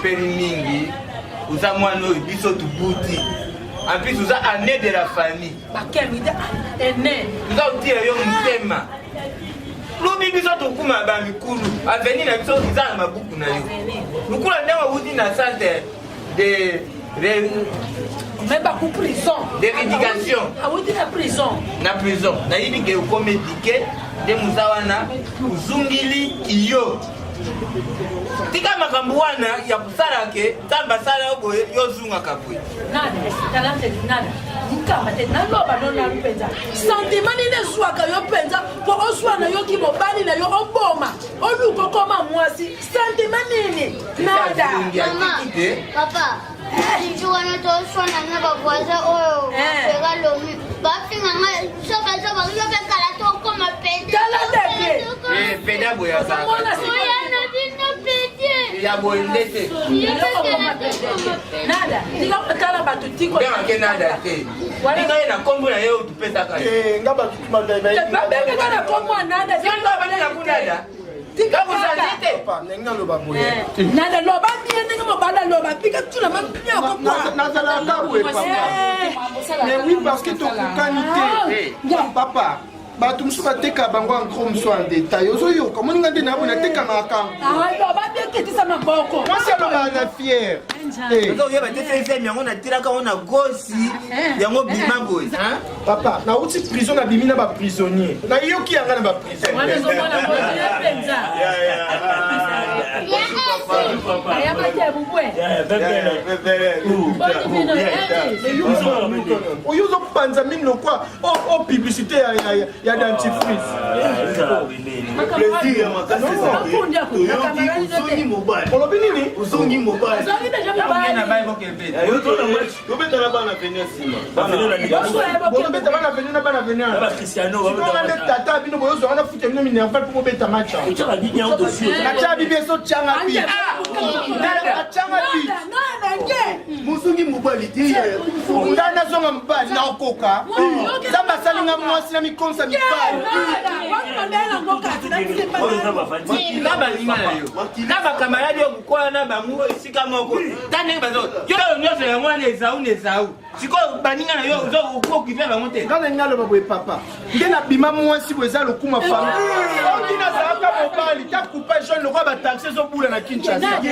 Tosepeli mingi, oza mwana oyo biso tubuti. En plus oza année de la famille. Toza kotia yo motema. Lobi biso tokuma ba mikulu, avenir na biso eza na mabuku na yo. Lukula ndenge owuti na centre de mais baku prison d'éducation awuti na prison na prison nayebi ke okomi éduqué nde moza wana ozungili kiyo tika makambo wana ya kosala ke nzambe asala yo boye yo ozungaka boye nada nkamba te naloba no nanu mpenza sentiment nini ezwaka yo mpenza mpo ozwa na yo kimobali na yo oboma oluka okoma mwasi sentiment nini nada mama papa jour wana toswana na bavoisin oyo bafera lomi bafinga nga soka soka yo mpe kala tokoma pede tala ndeke pede boye azalaka na bino pede ya boye nde te nada tika kotala bato tikobengake nada te tika ye na nkombo na ye oyo topesaka ye nga bato babengaka na nkombo ya nada nada Nada loba bien ndenge mobali aloba pika tuna mamioko nazalaka boye papa mais oui parce que tokokani te papa bato mosusu bateka bango en gros mosusu en détail ozoyoka omoni nga nde naboye natekamaka loba bien ketisa maboko mwasi alobaka na fiere oyeba te fefem yango natilaka yango na gosi yango bima boye papa nauti prison nabimi na baprisonnier nayoki yanga na baprison oyo ozopanza mini lokwa o publicité ya dentifrice olobi nini ozongi mobali tobeta na bana veni nsima bozobeta bana veni na bana veni sikoyo nde tata bino boyozwaka na futa bino minerval mpo bobeta match natya bibi ezotyanga bi atyanga bi mozongi mobali te ngai nazonga mobali naokoka nzambe asali nga mwasi na mikomisa mibali na baninga na yo na bakamaradi oyo kokola na bango esika moko ta ndenge bazo yo nyonso yango wana ezau na ezau sikoyo baninga na yo okokipe bango te nga nalingi aloba boye papa nde nabima mwasi boye eza lokuma fami soki nazalaka mobali ta coupa jaune lokola bataxi ezobula na kinshasa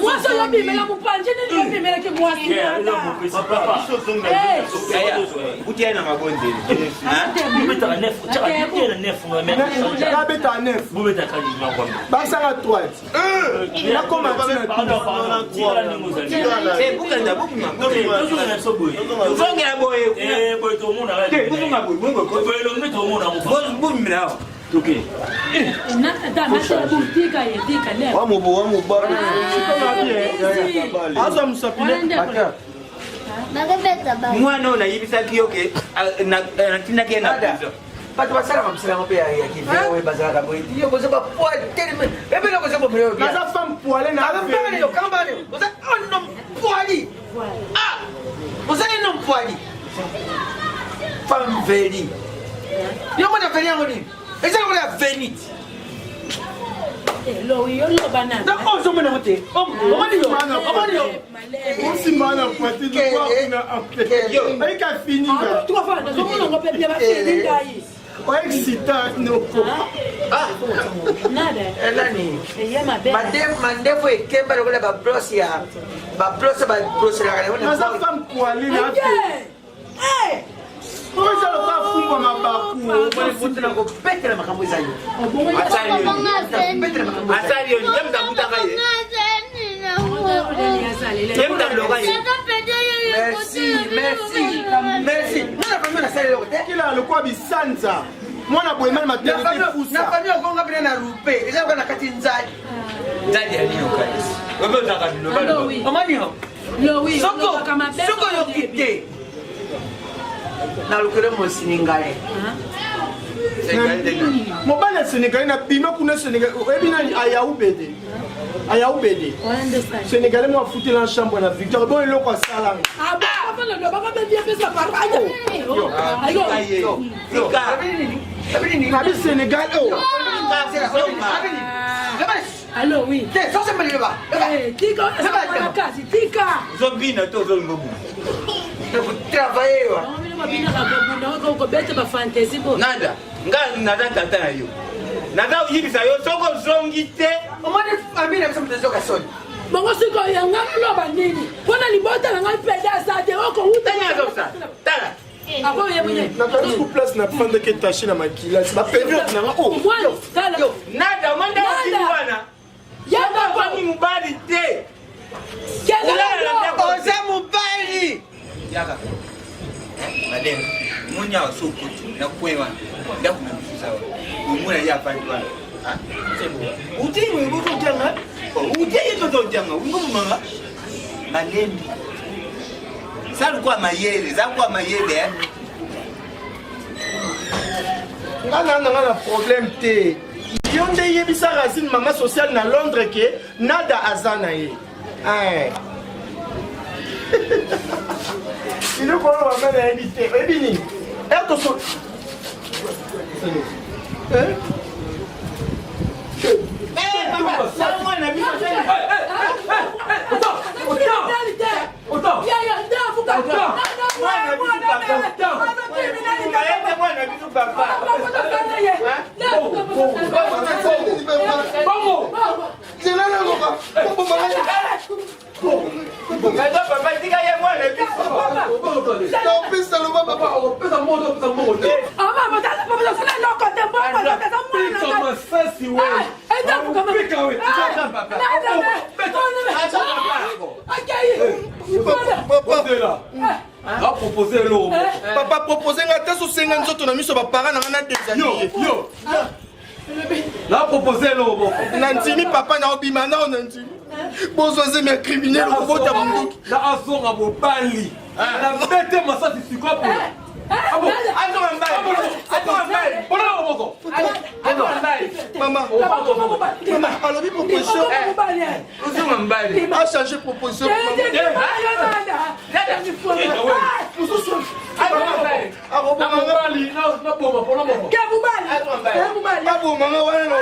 mwasi oyo obimela mopanzi nini obimelaki mwasi utiye na mabondeli nabetaka nef basanga droite nakoma bukanda bukuma boye bumina awa azwa mosapi mwana oyo nayebisaki yo ke natindaki ye na prison bato basalaka mosala yango mpe ya kiveoye bazalaka boye yo boza bapoil teleme ebele koza bomele naza femme poile na yo kanga bana oza un homme poili ah oza un homme poili femme veli yo mona veli yango nini eza lokola ya venite ozomona yango te omoni yo omoni yo osimba na poitrine kuna ayika fininga oexcita noko nani mandefu ekemba lokola babrose ya babrose babroselaka yango naza femme poile na oyo eza lokola fumbwa mabaku na kobetela makambo eza yo asali yo ye moto abutaka ye ye moto aloka ye merci merci merci mwana famille nasali eloko te kila lokola bisanza mwana boye mani maternité fusa na famille okonga mpena na rupe eza lokola na kati nzali nzali ya nini okanisi obe ozalaka biloba omani yo soki oyoki te nalukele mosiningale mobali ya sénégalais na bima kuna sénégal oyebi nani ayaubede ayaubede sénégalais mo afutela chambre na victoire bon eloko asalanga nabi sénégal o. Allo oui. Te, so semba liloba. Eh, tika eza kasi tika. Ozobina to ozolinga obunda? Travailler wa. Bango bino babinaka kobunda oko kobeta ba fantaisie bo. Nada, nga naza tata na yo. Naza koyebisa yo soki ozongi te. Omoni famille na biso moto ezoka soni. Bango sikoyo ya nga naloba nini? Mpo na libota na ngai pede aza te okowuta. Tala. Nakanisi ku place na fandaki etache na makila baperiode nanga oh. Nada omanda okimi wana yakakwani mobali te. Oza mobali. Yaka madame, moni awa so okoti na coin wana ndako na biso eza wana omona ye avandi wana uti bozotyanga uti ye tozotyanga wingomomanga malembi Za lokola mayele, za lokola mayele eh. Nga na nanga na problème te. Yo nde yebisa Racine mama sociale na Londres ke Nada aza na ye. Eh. Biloko wana mama nayebi te. Oyebi nini? Eh toso. Eh? Eh, papa, ça moi na biso. Papa propose nga te sosenga nzoto na miso baparent na nga na déshabille. Na propose eloko moko. Na ndimi papa na obima nao na ndimi. Bozwa zemi ya criminel okobota bunduki. Na azonga mobali. Na bete masasi sikoyo pona. Mama, mama, alobi proposition. A changer proposition. Abomanga wana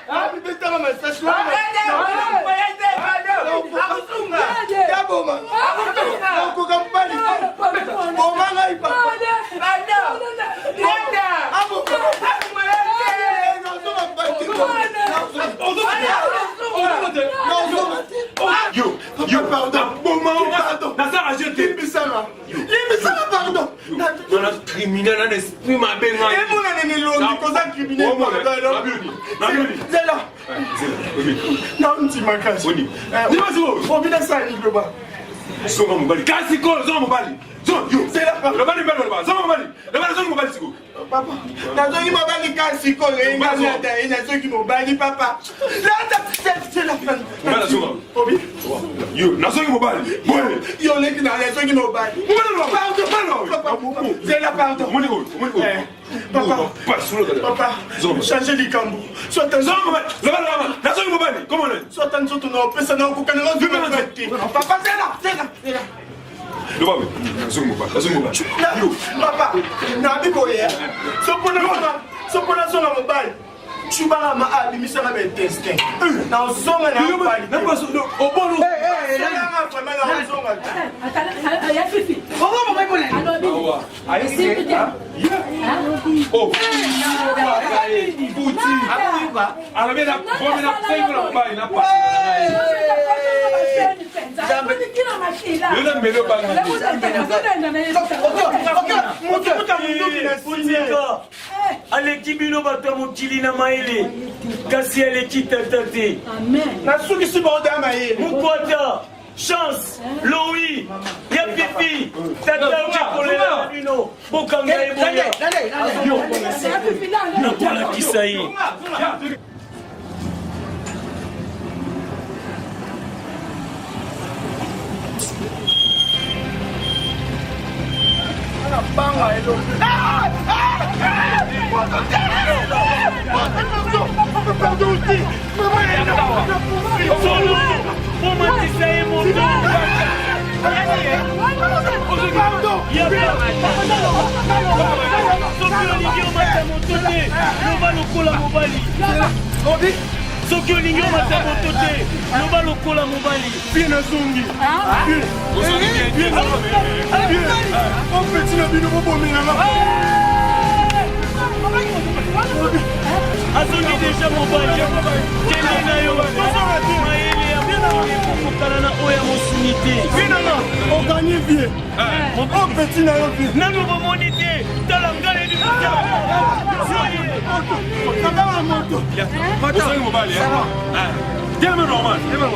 abibetaka masasi aboma okoka mobali boma ngai papa. Yo, yo, pardon. Pardon. Naza agent te. Limbisanga. Limbisanga pardon. Nana criminel na esprit mabe ngai. Emonana na elongi koza criminel pardon. Zela. Na ndima kasi. Obina sala liloba. Zonga mobali. Kasi ko zonga mobali. Zonga yo. Zela. Loba ni balo loba. Zonga mobali. Loba zonga mobali siko. Papa, nazongi mobali kasi sikoyo enganyata ye nazongi mobali papa. Obi. Yo, nazongi mobali. Boye. Yo leki na nazongi mobali. Pardon, papa. Zela pardon. Moni oyo, moni oyo. Papa, papa, change likambo. Soit nazongi mobali. Comment Soit nzoto na opesa na okokana na te. Papa, zela, zela, zela. Papa, nabi boye. Soki nazonga mobali cubanga ma abimisaka ba intestin nazonga na mobali Aleki bino bato ya mokili na mayele, kasi aleki tata te. Nasukisi baoda ya mayele. Mukwata Chance Lowi ya pipi tata oke kolela na bino bokanga ye boya nakolakisa ye. Banga elongi. Bomatisa ye moto. Soki olingi omata moto te, loba lokola mobali. Soki olingi omata moto te, loba lokola mobali. Vie nazongi. Opeti na bino bobomelanga. Azongi deja mobali. Kende na yo. Mayele ya mokili ekokokana na oyo ya mosuni te. Vie nanga oganye vie. Opeti na yo vie. Nanu bomoni te. Tala ngai nayebi Kaka moto. Ozali mobali. Telema normal.